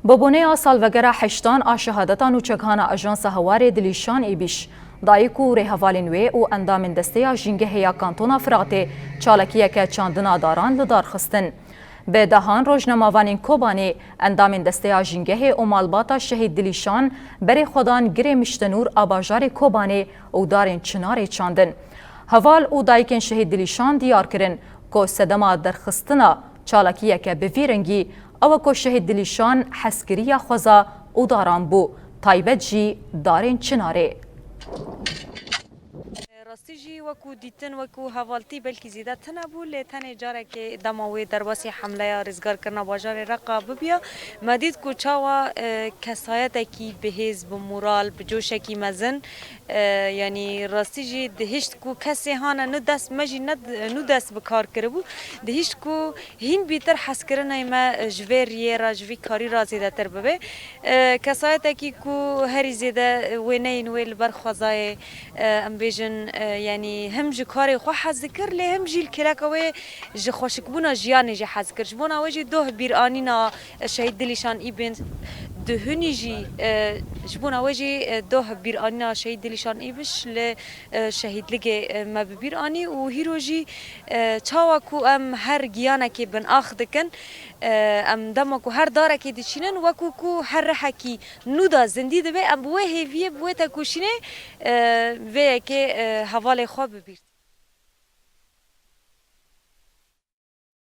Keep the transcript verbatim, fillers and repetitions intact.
Bi boneya salvegera heştan a şehadeta nûçeghana Ajansa Hewarê Dilîşan Îbîş, dayik û rêhevalên wê û endamên desteya jîngehê ya Kantona Firatê çalakiyeke çandina daran li dar xistin. Bi dehan rojnamevanên Kobanê, endamên desteya jîngehê û malbata Şehîd Dilîşan berê xwe dan Girê Miştenûr a bajarê Kobanê û darên çinarê çandin. Heval û dayikên Şehîd Dilîşan diyar kirin ku sedema derxistina çalakiyeke bi vî rengî ew e ku Şehîd Dilîşan hezkiriya xweza û daran bû, taybet jî darên çinarê. Rastî jî wekû dîtin, wekû hevaltî belkî zêde tune bû, lê tenê carekê dema wê derbasî hemleya rizgarkirina bajarê Reqa bibiya, me dît ku çawa, e, kesayetekî bihêz, bi moral, bi coşekî mezin, e, yanî rastî jî dihişt ku kesê hane nû dest, me jî ne nû dest bi kar kiribû, dihişt ku hîn bîtir hezkirinê me ji vê riyê re, ji vî karî re zêdetir bibe. E, kesayetekî ku herî zêde wêneyên wê li ber xwezayê, e, em bêjin, e, yanî him ji karê xwe hez dikir, lê him jî li kêleka wê ji xweşikbûna jiyanê jî hez dikir. Ji bona wê jî doh bîranîna Şehîd Dilîşan Îbîş, duhunî jî, e, ji bona wê jî, e, doh bîranîna Şehîd Dilîşan Îbîş li, e, şehîdligê, e, me bi bîr anî û hîro jî, e, çawa ku em her giyanekê bin ax dikin, e, em dema ku her darekê diçînin, wekû ku her rihekî nû de zindî dibe, em bi wê hêviyê, bi wê tekoşînê, e, vê yekê, e, hevalê xwe bi bîr.